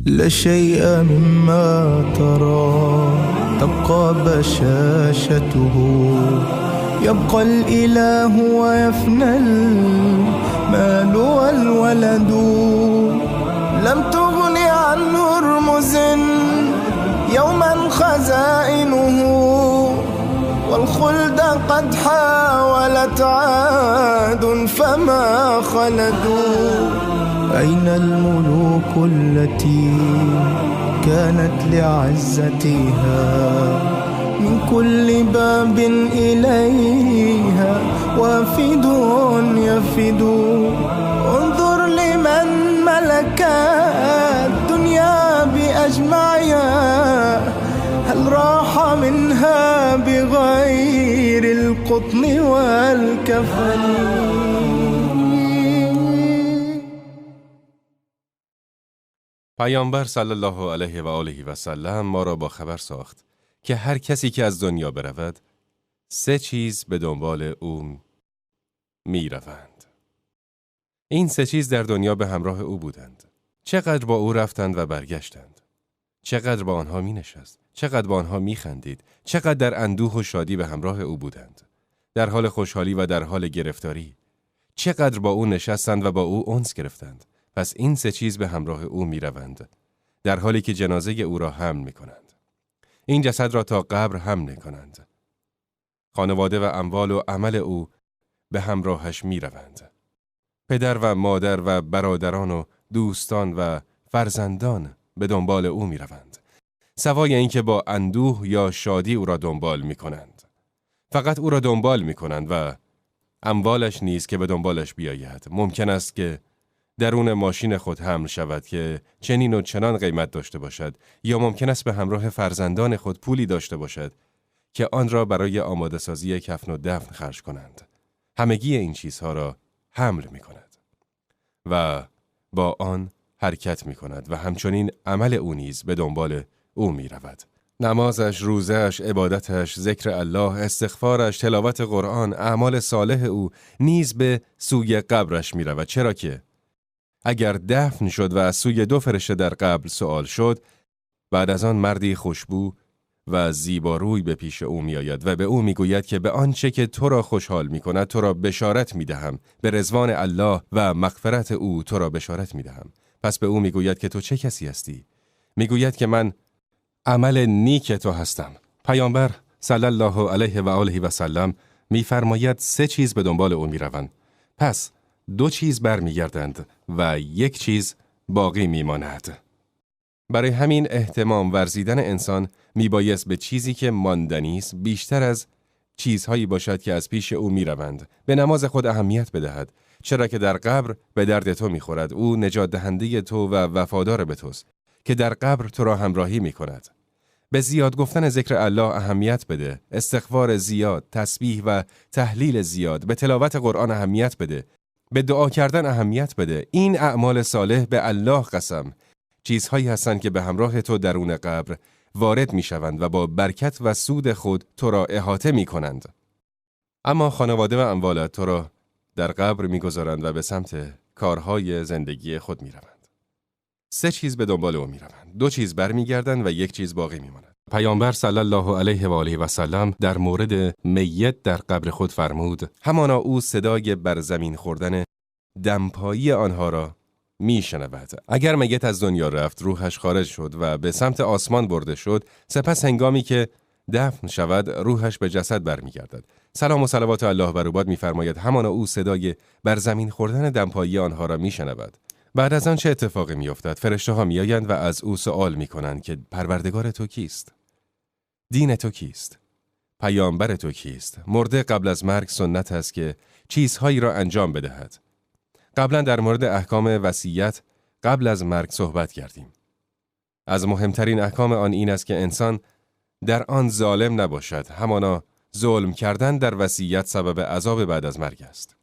لا شيء مما ترى تبقى بشاشته، يبقى الإله ويفنى المال والولد. لم تغن عن هرمز يوما خزائنه، والخلد قد حاولت عاد فما خلدوا. أين الملوك التي كانت لعزتها من كل باب إليها وافد يفد؟ انظر لمن ملك الدنيا بأجمعها، هل راح منها بغير القطن والكفن؟ پیامبر صلی الله علیه و آله و سلم ما را با خبر ساخت که هر کسی که از دنیا برود سه چیز به دنبال او می روند. این سه چیز در دنیا به همراه او بودند. چقدر با او رفتند و برگشتند. چقدر با آنها می نشست. چقدر با آنها می خندید. چقدر در اندوه و شادی به همراه او بودند. در حال خوشحالی و در حال گرفتاری. چقدر با او نشستند و با او انس گرفتند. پس این سه چیز به همراه او می روند، در حالی که جنازه او را حمل می کنند. این جسد را تا قبر حمل می کنند. خانواده و اموال و عمل او به همراهش می روند. پدر و مادر و برادران و دوستان و فرزندان به دنبال او می روند. سوای اینکه با اندوه یا شادی او را دنبال می کنند. فقط او را دنبال می کنند و اموالش نیز که به دنبالش بیاید. ممکن است که درون ماشین خود حمل شود که چنین و چنان قیمت داشته باشد، یا ممکن است به همراه فرزندان خود پولی داشته باشد که آن را برای آماده سازی کفن و دفن خرج کنند. همگی این چیزها را حمل می کند و با آن حرکت می کند و همچنین عمل او نیز به دنبال او می رود. نمازش، روزش، عبادتش، ذکر الله، استغفارش، تلاوت قرآن، اعمال صالح او نیز به سوی قبرش می رود. چرا که اگر دفن شد و از سوی دو فرشته در قبر سوال شد، بعد از آن مردی خوشبو و زیباروی به پیش او می آید و به او می گوید که به آنچه که تو را خوشحال می کند تو را بشارت می دهم، به رضوان الله و مغفرت او تو را بشارت می دهم. پس به او می گوید که تو چه کسی هستی؟ می گوید که من عمل نیک تو هستم. پیامبر صلی الله علیه و آله و سلم می فرماید سه چیز به دنبال او می روند. پس دو چیز برمیگردند و یک چیز باقی میماند. برای همین اهتمام ورزیدن انسان میبایست به چیزی که ماندنی است بیشتر از چیزهایی باشد که از پیش او میروند. به نماز خود اهمیت بدهد، چرا که در قبر به درد تو میخورد. او نجات دهنده تو و وفادار به توست که در قبر تو را همراهی میکند. به زیاد گفتن ذکر الله اهمیت بده، استغفار زیاد، تسبیح و تهلیل زیاد، به تلاوت قرآن اهمیت بده، به دعا کردن اهمیت بده. این اعمال صالح به الله قسم چیزهایی هستند که به همراه تو درون قبر وارد می شوند و با برکت و سود خود تو را احاطه می کنند. اما خانواده و اموالت تو را در قبر می گذارند و به سمت کارهای زندگی خود می روند. سه چیز به دنبال او می روند. دو چیز بر می گردند و یک چیز باقی می ماند. پیامبر صلی الله علیه و آله و سلم در مورد میت در قبر خود فرمود: همانا او صدای بر زمین خوردن دمپایی آنها را می شنود. اگر میت از دنیا رفت، روحش خارج شد و به سمت آسمان برده شد، سپس هنگامی که دفن شود روحش به جسد برمیگردد. سلام و صلوات الله بر او باد می‌فرماید: همانا او صدای بر زمین خوردن دمپایی آنها را می شنود. بعد از آن چه اتفاقی می‌افتد؟ فرشته ها می‌آیند و از او سوال می‌کنند که پروردگار تو کیست؟ دین تو کیست؟ پیامبر تو کیست؟ مرده قبل از مرگ سنت است که چیزهایی را انجام بدهد. قبلا در مورد احکام وصیت قبل از مرگ صحبت کردیم. از مهمترین احکام آن این است که انسان در آن ظالم نباشد. همانا ظلم کردن در وصیت سبب عذاب بعد از مرگ است.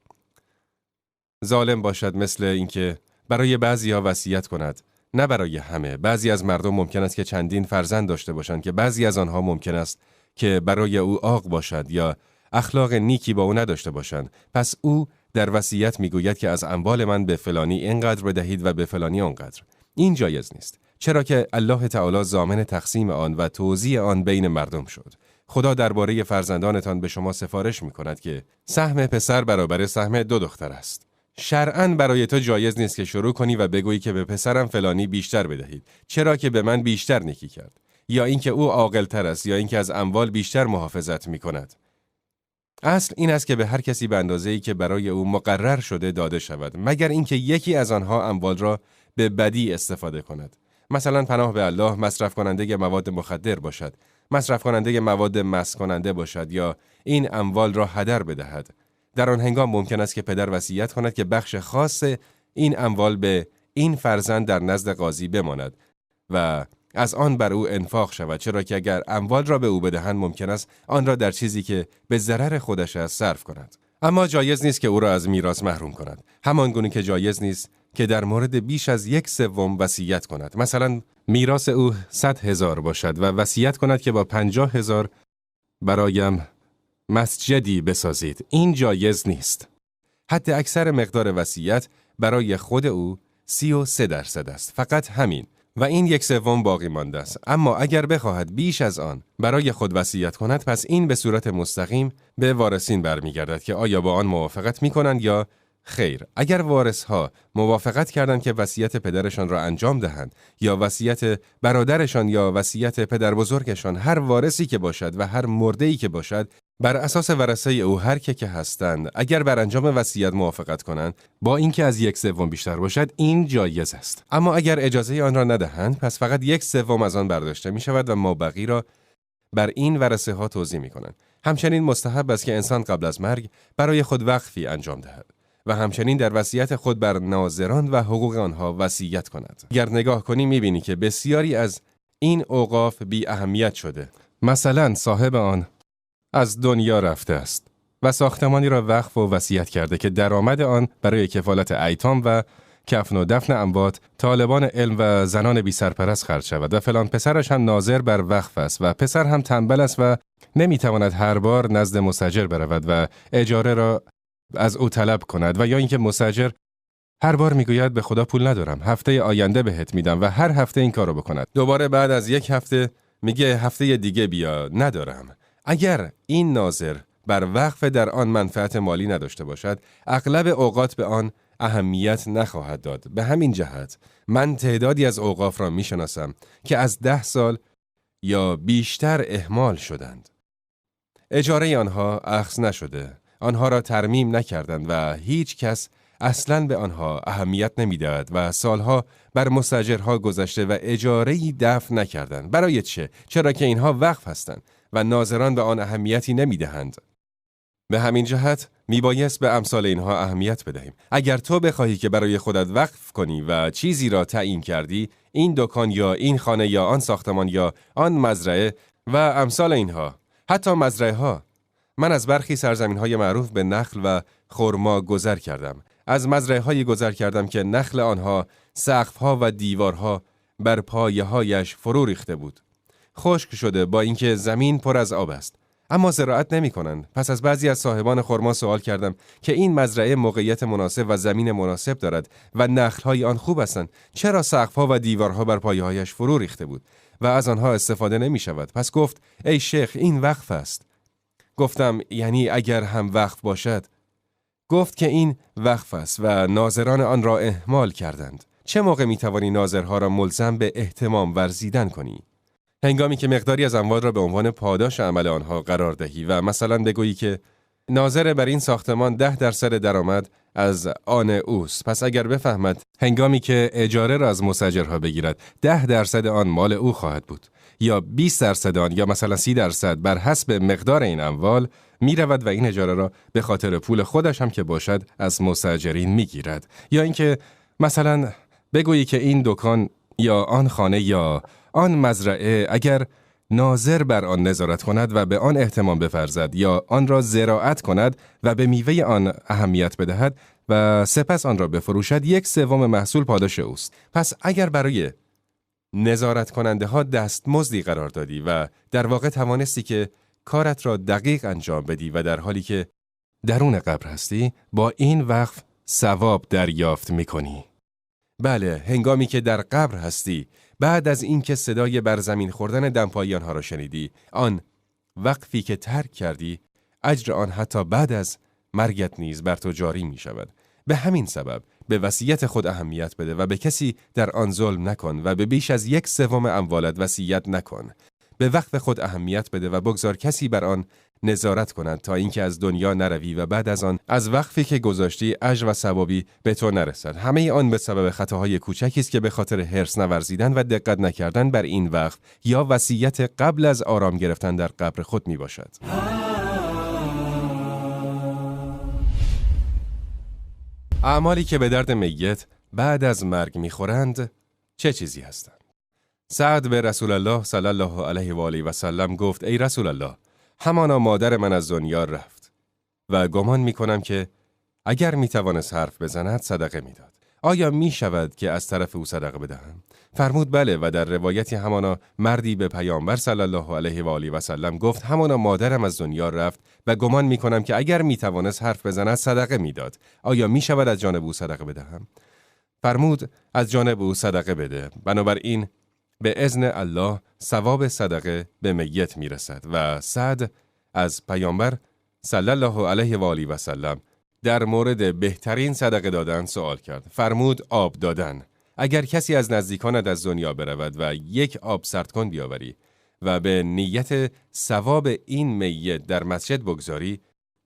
ظالم باشد مثل اینکه برای بعضی‌ها وصیت کند، نه برای همه. بعضی از مردم ممکن است که چندین فرزند داشته باشند که بعضی از آنها ممکن است که برای او عاق باشد یا اخلاق نیکی با او نداشته باشند. پس او در وصیت میگوید که از اموال من به فلانی اینقدر بدهید و به فلانی آنقدر. این جایز نیست، چرا که الله تعالی ضامن تقسیم آن و توزیع آن بین مردم شد. خدا درباره فرزندانتان به شما سفارش می کند که سهم پسر برابر سهم 2 دختر است. شرعاً برای تو جایز نیست که شروع کنی و بگویی که به پسرم فلانی بیشتر بدهید، چرا که به من بیشتر نیکی کرد، یا اینکه او عاقل‌تر است، یا اینکه از اموال بیشتر محافظت می کند. اصل این است که به هر کسی به اندازه‌ای که برای او مقرر شده داده شود، مگر اینکه یکی از آنها اموال را به بدی استفاده کند. مثلا پناه به الله مصرف کننده مواد مخدر باشد، مصرف کننده مواد مس کننده باشد، یا این اموال را هدر بدهد. در آن هنگام ممکن است که پدر وصیت کند که بخش خاص این اموال به این فرزند در نزد قاضی بماند و از آن بر او انفاق شود، چرا که اگر اموال را به او بدهند ممکن است آن را در چیزی که به ضرر خودش است صرف کند. اما جایز نیست که او را از میراث محروم کند، همان گونه که جایز نیست که در مورد بیش از 1/3 وصیت کند. مثلا میراث او 100,000 باشد و وصیت کند که با 50,000 برایم مسجدی بسازید. این جایز نیست. حتی اکثر مقدار وصیت برای خود او 33% است، فقط همین، و این 1/3 باقی مانده است. اما اگر بخواهد بیش از آن برای خود وصیت کند، پس این به صورت مستقیم به وارثین برمیگردد که آیا با آن موافقت میکنند یا خیر. اگر وارثها موافقت کردند که وصیت پدرشان را انجام دهند، یا وصیت برادرشان، یا وصیت پدر بزرگشان، هر وارثی که باشد و هر مرده‌ای که باشد، بر اساس ورثه او هر که هستند، اگر بر انجام وصیت موافقت کنند، با اینکه از 1/3 بیشتر باشد، این جایز است. اما اگر اجازه آن را ندهند، پس فقط 1/3 از آن برداشته می شود و مابقی را بر این ورثه ها توزیع می کنند. همچنین مستحب است که انسان قبل از مرگ برای خود وقفی انجام دهد و همچنین در وصیت خود بر ناظران و حقوق آنها وصیت کند. اگر نگاه کنی می‌بینی که بسیاری از این اوقاف بی اهمیت شده. مثلا صاحب آن از دنیا رفته است و ساختمانی را وقف و وصیت کرده که درآمد آن برای کفالت ایتام و کفن و دفن اموات، طالبان علم و زنان بی سرپرست خرج شود و فلان پسرش هم ناظر بر وقف است و پسر هم تنبل است و نمیتواند هر بار نزد مستاجر برود و اجاره را از او طلب کند، و یا اینکه مستاجر هر بار میگوید به خدا پول ندارم، هفته آینده بهت میدم، و هر هفته این کارو بکند. دوباره بعد از یک هفته میگه هفته دیگه بیا، ندارم. اگر این ناظر بر وقف در آن منفعت مالی نداشته باشد، اغلب اوقات به آن اهمیت نخواهد داد. به همین جهت من تعدادی از اوقاف را میشناسم که از 10 سال یا بیشتر اهمال شدند. اجاره آنها اخذ نشده، آنها را ترمیم نکردند و هیچ کس اصلاً به آنها اهمیت نمیدهد و سالها بر مستاجرها گذشته و اجاره‌ای دفع نکردند. برای چه؟ چرا که اینها وقف هستند و ناظران به آن اهمیتی نمیدهند. به همین جهت میبایست به امثال اینها اهمیت بدهیم. اگر تو بخواهی که برای خودت وقف کنی و چیزی را تعیین کردی، این دکان یا این خانه یا آن ساختمان یا آن مزرعه و امثال اینها، حتی مزرعه ها. من از برخی سرزمین های معروف به نخل و خرما گذر کردم. از مزرعه های گذر کردم که نخل آنها، سقف ها و دیوارها بر پایه هایش فرو ریخته بود. خشک شده با اینکه زمین پر از آب است، اما زراعت نمی کنند. پس از بعضی از صاحبان خرما سوال کردم که این مزرعه موقعیت مناسب و زمین مناسب دارد و نخل‌های آن خوب هستند، چرا سقف‌ها و دیوارها بر پایه‌هایش فرو ریخته بود و از آنها استفاده نمی شود؟ پس گفت ای شیخ، این وقف است. گفتم یعنی اگر هم وقف باشد؟ گفت که این وقف است و ناظران آن را اهمال کردند. چه موقع می توانی ناظرها را ملزم به اهتمام ورزیدن کنی؟ هنگامی که مقداری از اموال را به عنوان پاداش عمل آنها قرار دهی و مثلا بگویی که ناظر بر این ساختمان 10% درآمد از آن اوست. پس اگر بفهمد هنگامی که اجاره را از مستاجرها بگیرد 10% آن مال او خواهد بود، یا 20% آن، یا مثلا 30% بر حسب مقدار این اموال می رود و این اجاره را به خاطر پول خودش هم که باشد از مستاجرین می گیرد. یا اینکه مثلا بگویی که این دکان یا آن خانه یا آن مزرعه اگر ناظر بر آن نظارت کند و به آن اهتمام بفرزد یا آن را زراعت کند و به میوه آن اهمیت بدهد و سپس آن را بفروشد، 1/3 محصول پاداش اوست. پس اگر برای نظارت کننده ها دستمزدی قرار دادی و در واقع توانستی که کارت را دقیق انجام بدی و در حالی که درون قبر هستی، با این وقف ثواب دریافت میکنی. بله، هنگامی که در قبر هستی بعد از اینکه صدای بر زمین خوردن دمپایی آنها را شنیدی، آن وقفی که ترک کردی، اجر آن حتی بعد از مرگت نیز بر تو جاری می شود. به همین سبب به وصیت خود اهمیت بده و به کسی در آن ظلم نکن و به بیش از 1/3 اموالت وصیت نکن. به وقف خود اهمیت بده و بگذار کسی بر آن نظارت کند تا اینکه از دنیا نروی و بعد از آن از وقفی که گذاشتی اجر و ثوابی به تو نرسد. همه آن به سبب خطاهای کوچکی است که به خاطر حرص نورزیدن و دقت نکردن بر این وقف یا وصیت قبل از آرام گرفتن در قبر خود می باشد. اعمالی که به درد میت بعد از مرگ میخورند چه چیزی هستند؟ سعد به رسول الله صلی الله علیه و آله و سلم گفت: ای رسول الله، همانا مادر من از دنیا رفت و گمان میکنم که اگر میتوانست حرف بزند صدقه میداد. آیا میشود که از طرف او صدقه بدهم؟ فرمود بله. و در روایتی همانا مردی به پیامبر صلی الله علیه و آله و سلم گفت: همانا مادرم از دنیا رفت و گمان میکنم که اگر میتوانست حرف بزند صدقه میداد. آیا میشود از جانب او صدقه بدهم؟ فرمود از جانب او صدقه بده. بنابراین به اذن الله ثواب صدقه به میت میرسد. و سعد از پیامبر صلی الله علیه و آله و سلم در مورد بهترین صدقه دادن سوال کرد. فرمود آب دادن. اگر کسی از نزدیکانت از دنیا برود و یک آب سرد کن بیاوری و به نیت ثواب این میت در مسجد بگذاری،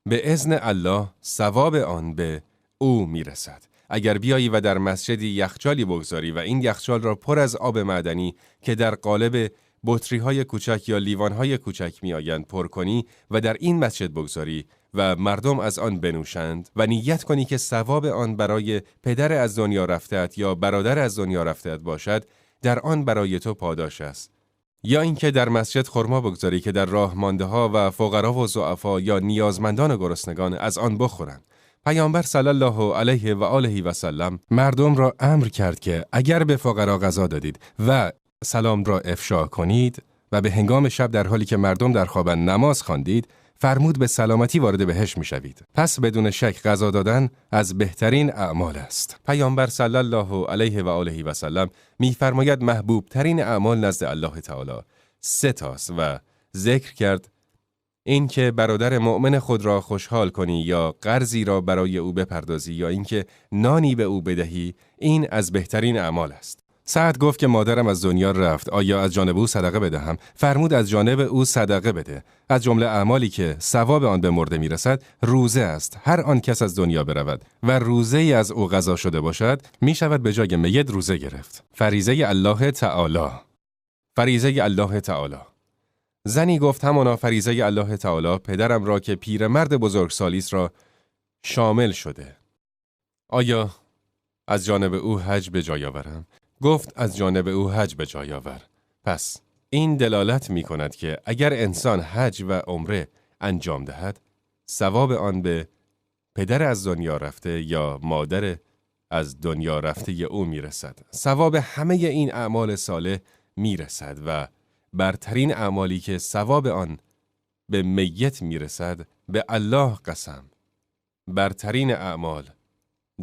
به اذن الله ثواب آن به او میرسد. اگر بیایی و در مسجدی یخچالی بگذاری و این یخچال را پر از آب معدنی که در قالب بطری‌های کوچک یا لیوان‌های کوچک می‌آیند پر کنی و در این مسجد بگذاری و مردم از آن بنوشند و نیت کنی که ثواب آن برای پدر از دنیا رفته‌ات یا برادر از دنیا رفته‌ات باشد، در آن برای تو پاداش است. یا اینکه در مسجد خرما بگذاری که در راه مانده‌ها و فقرا و ضعفا یا نیازمندان و گرسنگان از آن بخورند. پیامبر صلی الله علیه و آله و سلم مردم را امر کرد که اگر به فقرا غذا دادید و سلام را افشا کنید و به هنگام شب در حالی که مردم در خوابند نماز خواندید، فرمود به سلامتی وارد بهشت می‌شوید. پس بدون شک غذا دادن از بهترین اعمال است. پیامبر صلی الله علیه و آله و سلم می‌فرماید محبوب ترین اعمال نزد الله تعالی سه تاست و ذکر کرد اینکه برادر مؤمن خود را خوشحال کنی یا قرضی را برای او بپردازی یا اینکه نانی به او بدهی، این از بهترین اعمال است. سعد گفت که مادرم از دنیا رفت، آیا از جانب او صدقه بدهم؟ فرمود از جانب او صدقه بده. از جمله اعمالی که ثواب آن به مرده میرسد روزه است. هر آن کس از دنیا برود و روزه ای از او قضا شده باشد، می شود به جای میت روزه گرفت. فریضه الله تعالی. فریضه الله تعالی. زنی گفت همانا فریضه الله تعالی پدرم را که پیرمرد بزرگسالی است را شامل شده. آیا از جانب او حج به جای آورم؟ گفت از جانب او حج به جای آور. پس این دلالت می کند که اگر انسان حج و عمره انجام دهد، ثواب آن به پدر از دنیا رفته یا مادر از دنیا رفته او می رسد. ثواب همه این اعمال صالح می رسد و برترین اعمالی که ثواب آن به میت می رسد، به الله قسم، برترین اعمال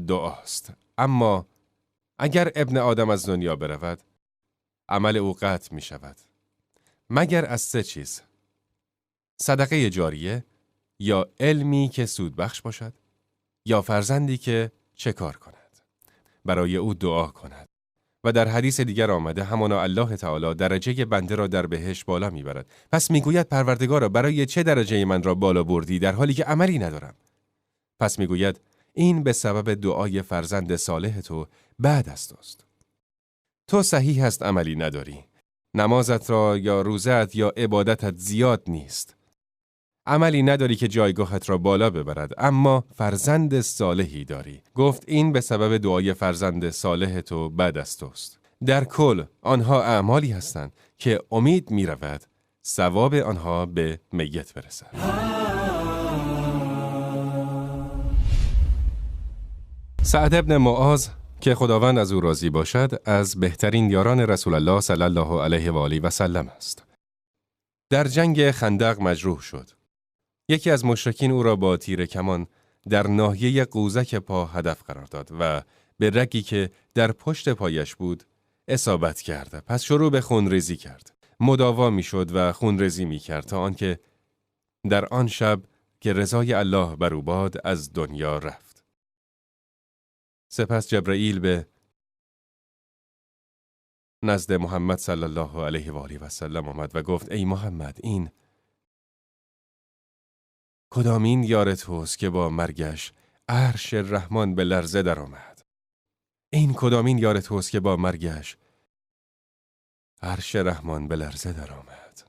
دعاست. اما اگر ابن آدم از دنیا برود، عمل او قطع می شود، مگر از سه چیز: صدقه جاریه، یا علمی که سودبخش باشد، یا فرزندی که چه کار کند، برای او دعا کند. و در حدیث دیگر آمده همانا الله تعالی درجه بنده را در بهشت بالا میبرد. پس میگوید پروردگارا برای چه درجه من را بالا بردی در حالی که عملی ندارم؟ پس میگوید این به سبب دعای فرزند صالح تو بعد از توست. تو صحیح است عملی نداری، نمازت را یا روزت یا عبادتت زیاد نیست، عملی نداری که جایگاهت را بالا ببرد، اما فرزند صالحی داری. گفت این به سبب دعای فرزند صالح تو بعد از توست. در کل آنها اعمالی هستند که امید می رود ثواب آنها به میت برسد. سعد ابن معاذ که خداوند از او راضی باشد، از بهترین یاران رسول الله صلی الله علیه و آله و سلم است. در جنگ خندق مجروح شد. یکی از مشرکین او را با تیر کمان در ناحیه قوزک پا هدف قرار داد و به رگی که در پشت پایش بود اصابت کرد. پس شروع به خونریزی کرد. مداوا میشد و خونریزی میکرد تا آنکه در آن شب که رضای الله بر او باد از دنیا رفت. سپس جبرئیل به نزد محمد صلی الله علیه و آله و سلم آمد و گفت ای محمد، این کدامین یار توست که با مرگش عرش رحمان به لرزه در آمد؟ این کدامین یار توست که با مرگش عرش رحمان به لرزه در آمد؟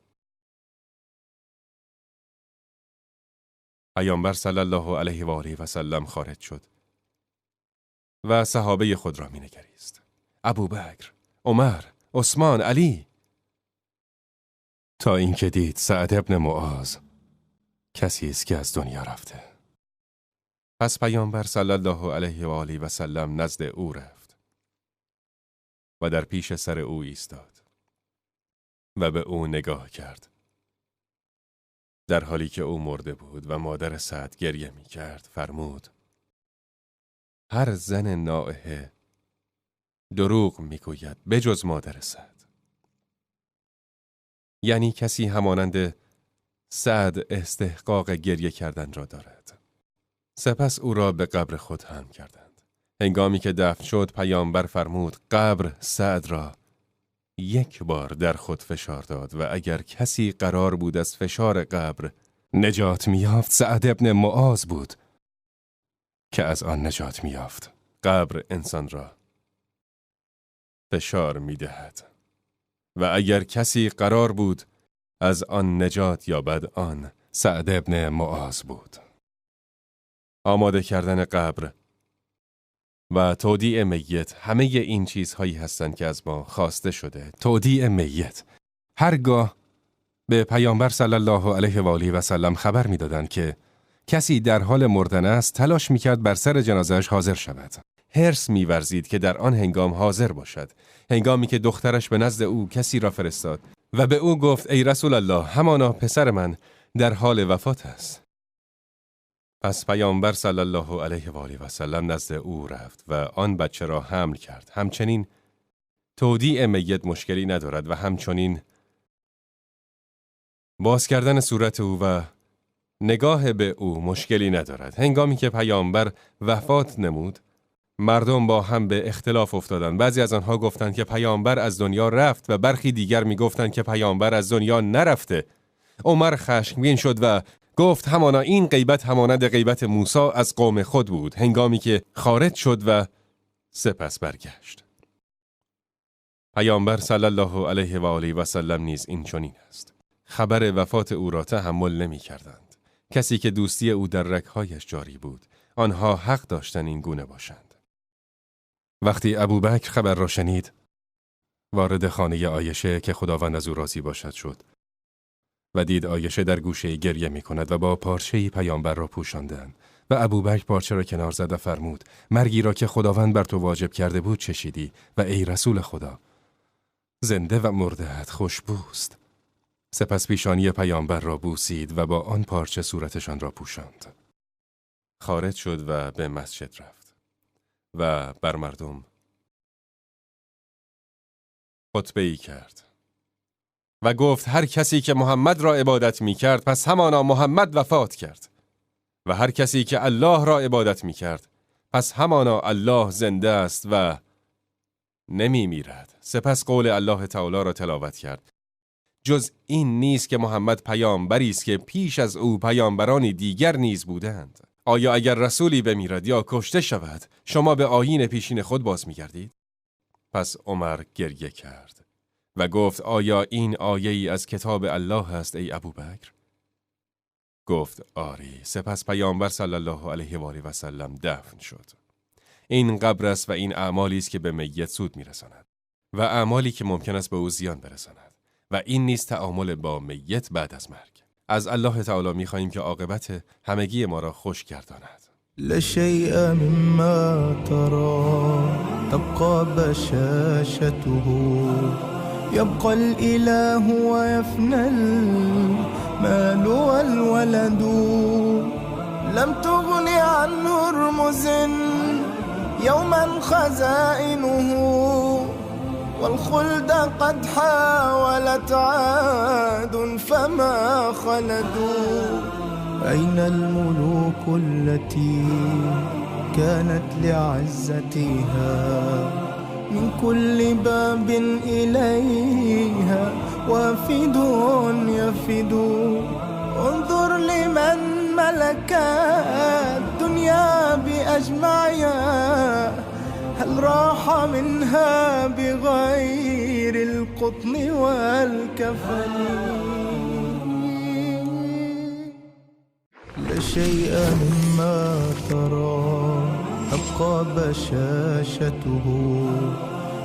پیامبر صلی الله علیه و آله و سلم خارج شد و صحابه خود را می نگریست. ابوبکر، عمر، عثمان، علی، تا اینکه دید سعد ابن معاذ کسی است که از دنیا رفته. پس پیامبر صلی الله علیه و آله و سلم نزد او رفت و در پیش سر او ایستاد و به او نگاه کرد، در حالی که او مرده بود و مادر سعد گریه می کرد. فرمود هر زن نائحه دروغ می گوید بجز مادر سعد. یعنی کسی همانند سعد استحقاق گریه کردن را دارد. سپس او را به قبر خود حمل کردند. هنگامی که دفن شد پیامبر فرمود قبر سعد را یک بار در خود فشار داد و اگر کسی قرار بود از فشار قبر نجات می‌یافت سعد ابن معاذ بود که از آن نجات می‌یافت. قبر انسان را فشار می‌دهد و اگر کسی قرار بود از آن نجات یابد آن سعد ابن معاذ بود. آماده کردن قبر و تودیع میت همه این چیزهایی هستند که از ما خواسته شده. تودیع میت، هرگاه به پیامبر صلی الله علیه و آله و سلم خبر میدادند که کسی در حال مردن است، تلاش میکرد بر سر جنازه‌اش حاضر شود. حرص می‌ورزید که در آن هنگام حاضر باشد. هنگامی که دخترش به نزد او کسی را فرستاد و به او گفت ای رسول الله، همانا پسر من در حال وفات است. پس پیامبر صلی الله علیه و آله و سلم نزد او رفت و آن بچه را حمل کرد. همچنین تودیع میت مشکلی ندارد و همچنین باز کردن صورت او و نگاه به او مشکلی ندارد. هنگامی که پیامبر وفات نمود، مردم با هم به اختلاف افتادند. بعضی از آنها گفتند که پیامبر از دنیا رفت و برخی دیگر می گفتند که پیامبر از دنیا نرفته. عمر خشمگین شد و گفت همانا این غیبت همانند غیبت موسی از قوم خود بود، هنگامی که خارج شد و سپس برگشت. پیامبر صلی الله علیه و آله و سلم نیز این چنین است. خبر وفات او را تحمل نمی کردند. کسی که دوستی او در رگهایش جاری بود، آنها حق داشتن این گونه باشند. وقتی ابوبکر خبر را شنید، وارد خانه عایشه که خداوند از او راضی باشد شد و دید عایشه در گوشه گریه می کند و با پارچه‌ای پیامبر را پوشاندند و ابوبکر پارچه را کنار زد و فرمود مرگی را که خداوند بر تو واجب کرده بود چشیدی و ای رسول خدا، زنده و مرده‌ات خوشبوست. سپس پیشانی پیامبر را بوسید و با آن پارچه صورتشان را پوشاند. خارج شد و به مسجد رفت و بر مردم خطبه‌ای کرد و گفت هر کسی که محمد را عبادت می کرد پس همانا محمد وفات کرد و هر کسی که الله را عبادت می کرد پس همانا الله زنده است و نمی میرد. سپس قول الله تعالی را تلاوت کرد جز این نیست که محمد پیامبری است که پیش از او پیامبرانی دیگر نیز بودند. آیا اگر رسولی بمیرد یا کشته شود شما به آیین پیشین خود باز می‌گردید؟ پس عمر گریه کرد و گفت آیا این آیه‌ای از کتاب الله است ای ابوبکر؟ گفت آری. سپس پیامبر صلی الله علیه و آله و سلم دفن شد. این قبر است و این اعمالی است که به میت سود می‌رساند و اعمالی که ممکن است به او زیان برساند و این نیز تعامل با میت بعد از مرگ. از الله تعالی می‌خواهیم که عاقبت همگی ما را خوش گرداند. لا شيء مما ترى تبقى بشاشته يبقى الإله ويفنى المال والولد لم تغن عن هرمز يوما خزائنه والخلد قد حاولت عاد فما خلدوا. أين الملوك التي كانت لعزتها من كل باب إليها وافد يفد؟ انظر لمن ملك الدنيا بأجمعها، هل راح منها بغير القطن والكفن؟ لا شيء مما ترى تبقى بشاشته،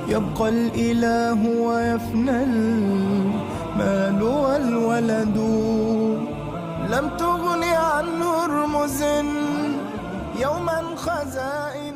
يبقى الإله ويفنى المال والولد. لم تغن عن هرمز يوما خزائن.